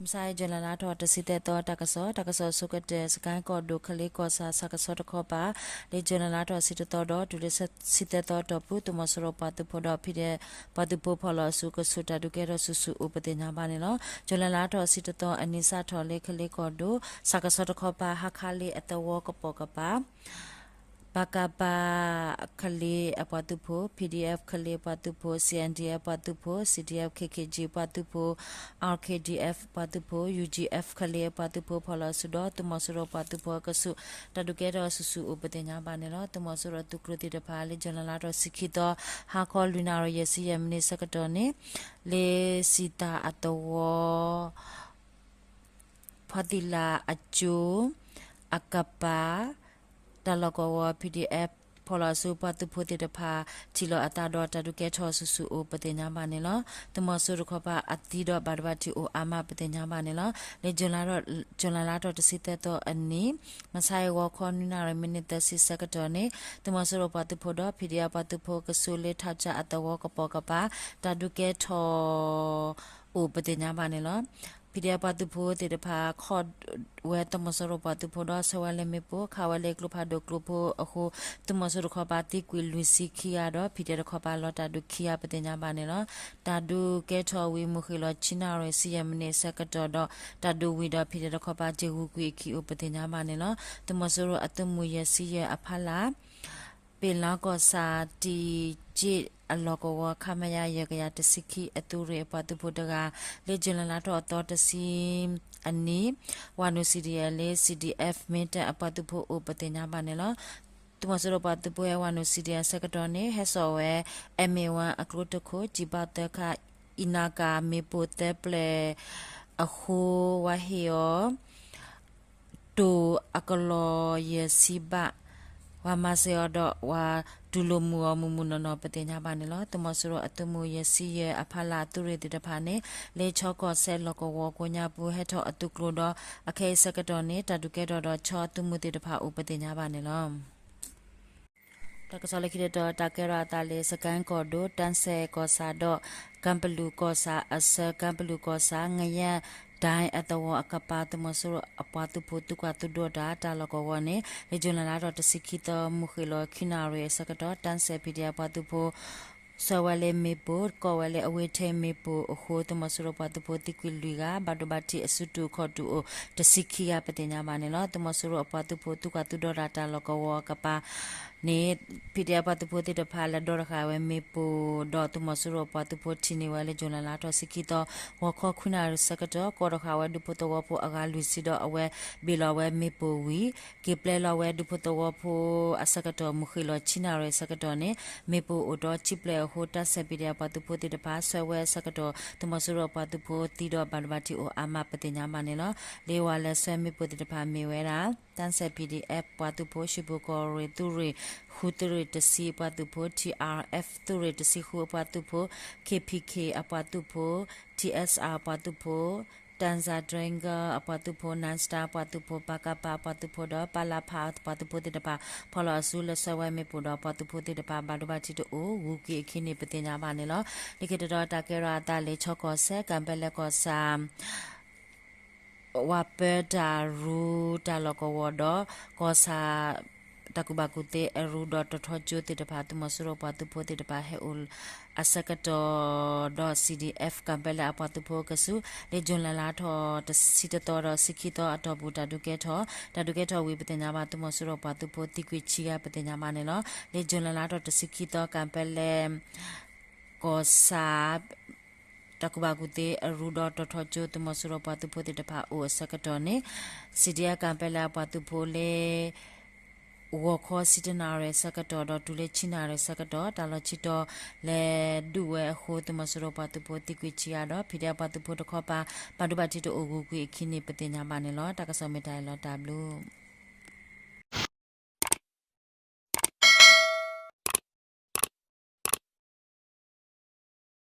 မုၢ်ဆါအံၤ ကၠူၤလဲလါထီၣ်တဆံသၢသီ တၢ်ကစီၣ်, တၢ်ကစီၣ်အဆိကတၢၢ် စကဲၣ်ကီၢ်ဒိၣ် ကလ့ကီၢ်ဆၣ် ဆၣ်ကဆီတခီပၤ လၢကၠူၤလဲလါထီၣ်တဆံတသီဒီး တုၤလၢဆံသၢသီအတီၢ်ပူၤ သုးမီၤစိရိၤပှၤသုးဖိဒီး PDF ပှၤသုးဖိဖီၣ်လီၤအစုကဆူး တၢ်ဒုးကဲထီၣ်ဆူၣ်ဆူၣ်အိၣ်ပသ့ၣ်ညါဘၣ်န့ၣ်လီၤ. ကၠူၤလဲလါထီၣ်တဆံတသီအနံၤ စးထီၣ်လၢကလ့ကီၢ်ဒိၣ် ဆၣ်ကဆီတခီပၤ ဟါခါလ့အသဝီကပိာ်ကပၤ ပကပ ကလ့အပှၤသုးဖိ, PDF ကလ့အပှၤသုးဖိ, C N D F ပှၤသုးဖိ, C D F K K G ပှၤသုးဖိ, R K D F ပှၤသုးဖိ, U G F ကလ့အပှၤသုးဖိ ဖီၣ်လီၤအစုဒီး သုးမီၤစိရိၤပှၤသုးဖိအကဆူး တၢ်ဒုးကဲထီၣ်ဆူၣ်ဆူၣ်အိၣ်ပသ့ၣ်ညါဘၣ်န့ၣ်လီၤ. သုးမီၤစိရိၤသုးကျိၤသ့ၣ်တဖၣ် လၢကၠူၤလဲလါထီၣ်တဆံခံသီ ဟါခီလွံၢ်နၣ်ရံၣ် ယဲၢ်ဆံယဲၢ်မံးနံးဆၢကတီၢ်န့ၣ် လၢစံးသးအသဝီ ဖီသံလးအကၠိ အကပၤ တၢ်လီၢ်ကဝီၤ PDF ဖီၣ်လီၤအစုပှၤသုးဖိသ့ၣ်တဖၣ် ထံၣ်လိာ်အသးဒီး တၢ်ဒုးကဲထီၣ်ဆူၣ်ဆူၣ်အိၣ်ပသ့ၣ်ညါဘၣ်န့ၣ်လီၤ. သုးမီၤစိရိၤတခီပၤအသံဒီးဘၣ်ဒိဘၣ်ထံးအိၣ်အါမးပသ့ၣ်ညါဘၣ်န့ၣ်လီၤ. လၢကၠူၤလဲလါထီၣ်တဆံသၢသီအနံၤ မုၢ်ဆါအံၤ ဂီၤခီနွံနၣ်ရံၣ် မံးနံးသၢဆံဆၢကတီၢ်န့ၣ် သုးမီၤစိရိၤပှၤသုးဖိဒီး PDF ပှၤသုးဖိကဆူး လၢထးစၢ်အသဝီကပိာ်ကပၤ တၢ်ဒုးကဲထီၣ် အိၣ်ပသ့ၣ်ညါဘၣ်န့ၣ်လီၤ. PDF ပှၤသုးဖိသ့ၣ်တဖၣ် ခီၣ်ဝဲသုးမီၤစိရိၤပှၤသုးဖိဒီး ဆှၢဝဲလၢမ့ၣ်ပိၢ် ခးဝဲလၢကျိဖးဒိၣ်ကျိဖိအဃိ သုးမီၤစိရိၤတခီပၤသံကွံာ်လွံၢ်ဆံခံဂၤဒီး PDF တခီပၤလီၤတၢ်ဒုးခံဂၤပသ့ၣ်ညါဘၣ်န့ၣ်လီၤ. တၢ်ဒုးကဲထီၣ်ဝံၤ မုၢ်ဃ့ၢ်လီၤ ဆံနၣ်ရံၣ်ဆံယဲၢ်မံးနံးဆၢကတီၢ်ဒီး တၢ်ဒုးဝံၤဒီး PDF တခီပၤ က့ၤဂုၤကွံာ်အခံအိၣ်ပသ့ၣ်ညါဘၣ်န့ၣ်လီၤ. သုးမီၤစိရိၤအသုးမုၢ်ယဲၢ်ဆံယဲၢ်အဖီလာ် ပ့ၤလါကီၢ်ဆၣ် တံၢ်ကၠ့ၣ်အလီၢ်ကဝီၤ ခမရ ယဲၢ်ကယၤတဆံခံ အသုးရ့ၣ်အပှၤသုးဖိတဂၤ လၢကၠူၤလဲလါထီၣ်အသီတဆံအနံၤ ဝၤနုာ် C D F လၢ C D F မ့ၢ်တၢ်အပှၤသုးဖိအိၣ်ပသ့ၣ်ညါဘၣ်န့ၣ်လီၤ. သုးမီၤစိရိၤပှၤသုးဖိဟဲဝၤနုာ် C D F ဆၢကတီၢ်န့ၣ် ဟဲစိာ်ဝဲ M A one အကျိတခိၣ် ကျည်ပေါက်သၢခါ အံၤနာ်ကၤမ့ၣ်ပိၢ်သၢပျဲၢ်အဃိ ဝၤဟ့ၣ်အီၤ တိၢ်အကလီၢ်ယဲၢ်ဆံဘး, ဝၤမၤစၢၤအီၤဒီး ဝၤတူၢ်လိာ်မုာ်အီၤမုာ်မုာ်နီၢ်နီၢ်ပသ့ၣ်ညါဘၣ်န့ၣ်လီၤ. သုးမီၤစိရိၤအသုးမုၢ်ယဲၢ်ဆံယဲၢ်အဖီလာ်အသုးရ့ၣ်သ့ၣ်တဖၣ်န့ၣ် လၢခၠီကီၢ်စဲၣ်လီၢ်ကဝီၤကိးညါပူၤ ဟဲထီၣ်အသုးကျိၤဒီး အခဲအံၤဆၢကတီၢ်န့ၣ် တၢ်ဒုးကဲထီၣ်ဒီးဆီသုးမုၢ်သ့ၣ်တဖၣ်အိၣ်ပသ့ၣ်ညါဘၣ်န့ၣ်လီၤ. တၢ်ကစီၣ်လၢခံတတီၤ တၢ်ကဲထီၣ်အသးလၢ စကဲၣ်ကီၢ်ဒိၣ် တၢ်စဲၣ်ကီၢ်ဆၣ်ဒီး ကၣ်ပလူၣ်ကီၢ်ဆၣ်အဆၢ ကၣ်ပလူၣ်ကီၢ်ဆၣ် ငရဲၣ်ဒၢၣ်အသဝီအကပၤ သုးမီၤစိရိၤအပှၤသုးဖိသုးကွၢ်သုးဒိးတၢ် တၢ်လီၢ်ကဝီၤန့ၣ် လၢကၠူၤလဲလါထီၣ်တဆံခံသီ မုၢ်ဃ့ၢ်လီၤခံနၣ်ရံၣ်အဆၢကတီၢ် တၢ်စဲၣ် PDF အပှၤသုးဖိ ဆှၢဝဲလၢမ့ၣ်ပိၢ် ကိးဝဲလၢအဝ့ၢ်ထဲမ့ၣ်ပိၢ်အဃိ သုးမီၤစိရိၤပှၤသုးဖိသံကွံာ်လွံၢ်ဂၤ ဘၣ်ဒိဘၣ်ထံးအစုတူာ်ခီၣ်တူာ်အိၣ် တဆံခံဂၤပသ့ၣ်ညါဘၣ်န့ၣ်လီၤ. သုးမီၤစိရိၤအပှၤသုးဖိသုးကွၢ်သုးဒိးတၢ်တၢ်လီၢ်ကဝီၤအကပၤန့ၣ် PDF ပှၤသုးဖိသ့ၣ်တဖၣ်လဲၤဒီးတဃာ်ဝဲမ့ၣ်ပိၢ်ဒီး သုးမီၤစိရိၤအပှၤသုးဖိထံၣ်န့ၢ်ဝဲလၢ ကၠူၤလဲလါထီၣ်တဆံခံသီ ဂီၤခီခွံနၣ်ရံၣ်ဆၢကတီၢ် ကိးတဃာ်ဝဲဒူဖိသဝီဖိအဂၤလွံၢ်ဆံဒီး အဝဲဘ့ၣ်လီၤဝဲမ့ၣ်ပိၢ်ဝံၤ က့ၤပျဲလီၤဝဲဒူဖိသဝီဖိအဆၢကတီၢ် မုၢ်ဃ့ၢ်လီၤဆံနၣ်ရံၣ်အဆၢကတီၢ်န့ၣ် မ့ၣ်ပိၢ်အိၣ်ဒီးထံၣ်ပျဲၢ်အဃိ တၢ်စဲၣ် PDF ပှၤသုးဖိသ့ၣ်တဖၣ် ဆှၢဝဲအဆၢကတီၢ် သုးမီၤစိရိၤအပှၤသုးဖိသံဒီးဘၣ်ဒိဘၣ်ထံးအိၣ်အါမးပသ့ၣ်ညါဘၣ်န့ၣ်လီၤ. လၢဝၤလဲၤဆှၢမ့ၣ်ပိၢ်သ့ၣ်တဖၣ်မ့ၢ်ဝဲဒၣ် တၢ်စဲၣ် PDF ပှၤသုးဖိ ရှ့ၣ်ပူၤကီၢ်ရ့ၣ်သုးရ့ၣ်ဃု သုးရ့ၣ်တဆံအပှၤသုးဖိ T R F သုးရ့ၣ်တဆံဃုအပှၤသုးဖိ K P K အပှၤသုးဖိ T S R အပှၤသုးဖိ တၢ်စၣ်တြဲကၢ အပှၤသုးဖိ နၢ်စတၢ် အပှၤသုးဖိ ပကဖ အပှၤသုးဖိဒီး ပလဖ အပှၤသုးဖိသ့ၣ်တဖၣ် ဖီၣ်လီၤအစုလၢဆှၢဝဲမ့ၣ်ပိၢ်ဒီး ပှၤသုးဖိသ့ၣ်တဖၣ် ဘၣ်ဒိဘၣ်ထံးတအိၣ် ဂုၤကွံာ်အခံန့ၣ် ပသ့ၣ်ညါဘၣ်န့ၣ်လီၤ. လၢခံတတီၤ တၢ်ကဲထီၣ်အသးလၢ ခၠီကီၢ်စဲၣ် ကၣ်ပဲလဲၣ်ကီၢ်ဆၣ် ဝၤပၢတၢ်ရူတၢ်လီၢ်ကဝီၤဒီး ကီၢ်ဆၣ် တၢ်ကူၣ်ဘၣ်ကူၣ်သ့အရူဒီး တီၤထီကၠိသ့ၣ်တဖၣ် သုးမီၤစိရိၤပှၤသုးဖိသ့ၣ်တဖၣ်ဟဲအိၣ်အဆၢကတီၢ်ဒီး C D F ကၣ်ပဲလဲၣ်အပှၤသုးဖိအကဆူး လၢကၠူၤလဲလါထီၣ်တဆံတသီဒီးတဆံခံသီအတီၢ်ပူၤ တၢ်ဒုးကဲထီၣ် တၢ်ဒုးကဲထီၣ်ဝံၤ ပသ့ၣ်ညါဘၣ် သုးမီၤစိရိၤပှၤသုးဖိသံကွံာ်ဆံဂၤ ပသ့ၣ်ညါဘၣ်န့ၣ်လီၤ. လၢကၠူၤလဲလါထီၣ်တဆံခံသီ ကၣ်ပဲလဲၣ် ကီၢ်ဆၣ် တၢ်ကူၣ်ဘၣ်ကူၣ်သ့အရူဒီး တီၤထီကၠိ သုးမီၤစိရိၤပှၤသုးဖိသ့ၣ်တဖၣ်အိၣ်အဆၢကတီၢ်န့ၣ် C D F ကၣ်ပဲလဲၣ်အပှၤသုးဖိလၢ ဂီၤခီဆံတနၣ်ရံၣ်အဆၢကတီၢ်ဒီး တုၤလၢဆံနၣ်ရံၣ်အဆၢကတီၢ် တၢ်လီၢ်ဆံတီၤလဲၤဒုးဝဲအဃိ သုးမီၤစိရိၤပှၤသုးဖိသံကွံာ်ဆံဂၤဒီး PDF ပှၤသုးဖိတခီပၤ ဘၣ်ဒိဘၣ်ထံးတအိၣ် ဂုၤကွံာ်အခံန့ၣ် ပသ့ၣ်ညါဘၣ်န့ၣ်လီၤ. တၢ်ကစီၣ်မ့ၢ်တၢ်အံၤလီၤ တၢ်ဘျုး